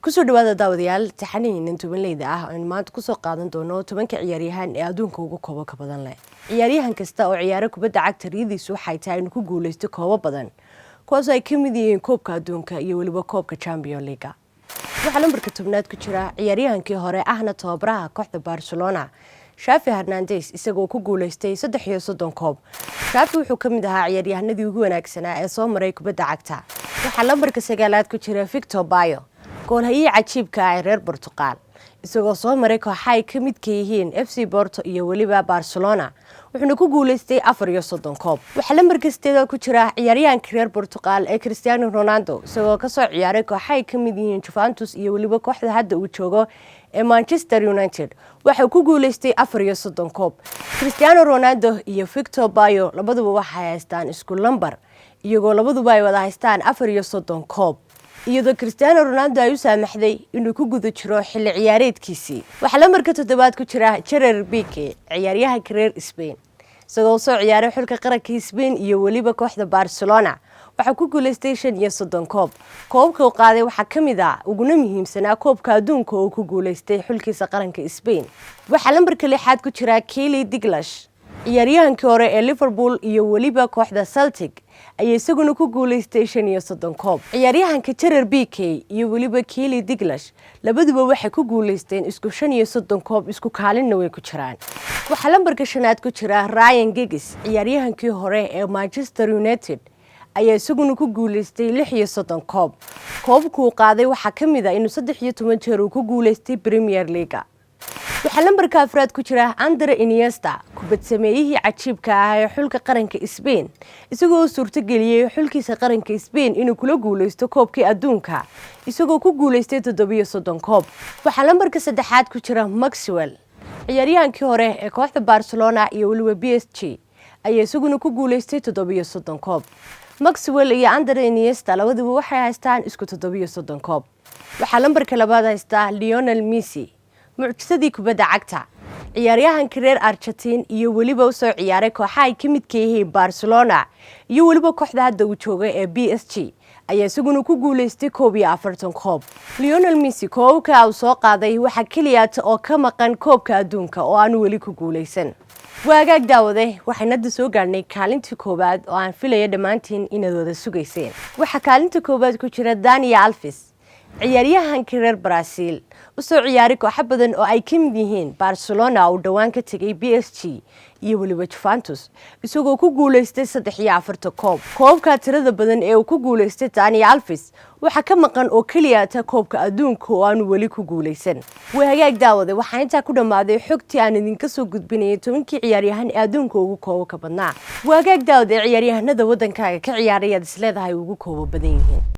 Kusoo dhawaada, daawadayaal, taxanihiinan tobanleyda ah aynu maanta kusoo qaadan doono 10-ka ciyaaryahan ee adduunka ugu koobabka badan leh. Ciyaaryahan kasta oo ciyaaro kubadda cagta riyadiisu waxay tahay inuu ku guuleysto koobo badan, kuwaasoo ay ka mid yihiin koobka adduunka iyo weliba koobka Champion League-ga. Waxaa lambarka 10aad ku jira ciyaaryahankii hore ahna tababaraha kooxda Barcelona, Xavi Hernandez, isagoo ku guuleystay 33 koob. Xavi wuxuu ka mid ahaa ciyaaryahanadii ugu wanaagsanaa ee soo maray kubadda cagta. Waxaa lambarka 9aad ku jira Victor Bayo, goolhayihii cajiibka ah ee reer Portuqaal, isagoo soo maray kooxa ay ka midka yihiin FC Porto iyo weliba Barcelona, wuxuuna ku guuleystay 34 koob. Waxaa lambarka 8aad ku jira ciyaaryahanka reer Portuqaal ee Cristiano Ronaldo, isagoo kasoo ciyaaray kooxa ay ka mid yihiin Juventus iyo weliba kooxda hadda uu joogo ee Manchester United. Waxau ku guuleystay 34 koob. Cristiano Ronaldo iyo Victor Bayo labaduba waxay haystaan isku lambar, iyagoo labaduba ay wada haystaan 34 koob, iyadoo Cristiano Ronaldo ay u saamaxday inuu ku guda jiro xilli ciyaareedkiisii. Waxaa lambarka 7aad ku jira Gerard Pique, ciyaaryahanka reer Spain, isagoo soo ciyaaray xulka qaranka Spain iyo weliba kooxda Barcelona. Waxaa ku guuleystay 35 koob. Koobabka uu qaaday waxaa ka mid ah uguna muhiimsanaa koobka adduunka oo ku guuleystay xulkiisa qaranka Spain. Waxaa lambarka 6aad ku jira Kelly Dalglish, ciyaaryahankii hore ee Liverpool iyo weliba kooxda Celtic, ayaa isaguna ku guuleystay 35 koob. Ciyaaryahanka Gerard Pique iyo weliba Kelly Dalglish labaduba waxay ku guuleysteen isku 35 koob, isku kaalinna way ku jiraan. Waxaa lambarka 5aad ku jira Ryan Giggs, ciyaaryahankii hore ee Manchester United, ayaa isaguna ku guuleystay 36 koob. Koobabkuu qaaday waxaa ka mid ah inuu 13 jeer uu ku guuleystay Premier League-ga. Waxaa lambarka 4aad ku jira Andre Iniesta, kubad sameeyihii cajiibka ah ee xulka qaranka Spain, isagoo u suurtogeliyey xulkiisa qaranka Spain inuu kula guuleysto koobkii adduunka, isagoo ku guuleystay 37 koob. Waxaa lambarka 3aad ku jira Maxwell, ciyaaryahankii hore ee kooxda Barcelona iyo weliba PSG, ayaa isaguna ku guuleystay 37 koob. Maxwell iyo Andre Iniesta labaduba waxay haystaan isku 37 koob. Waxaa lambarka 2aad haystaa Lionel Messi, mucjisadii kubadda cagta, ciyaaryahanka reer Argentin iyo weliba usoo ciyaaray kooxa ay ka midka yihiin Barcelona iyo weliba kooxda hadda uu jooga ee PSG, ayaa isaguna ku guuleystay 41 koob. Lionel Messi koobabka uu soo qaaday waxaa keliyaata oo ka maqan koobka adduunka oo aanu weli ku guuleysan. Waagaag daawade, waxaynu hadda soo gaadhnay kaalintii koowaad oo aan filaya dhammaantiin inaad wada sugayseen. Waxaa kaalinta koowaad ku jira Dani Alves, ciyaaryahanka reer Brazil, usoo ciyaaray kooxo badan oo ay ka mid yihiin Barcelona uu dhowaan ka tegay, PSG iyo weliba Juventus, isagoo ku guuleystay 43 koob. Koobka tirada badan ee uu ku guuleystay Dani Alves waxaa ka maqan oo keliyata koobka adduunka oo aanu weli ku guuleysan. Waa hagaag daawade, waxaa intaa ku dhammaaday xogtii aan idinka soo gudbinayay 10-kii ciyaaryahan ee adduunka ugu koobabka badnaa. Waa hagaag daawade, ciyaaryahanada waddankaaga ka ciyaarayaad isleedahay ugu koobo badan yihiin?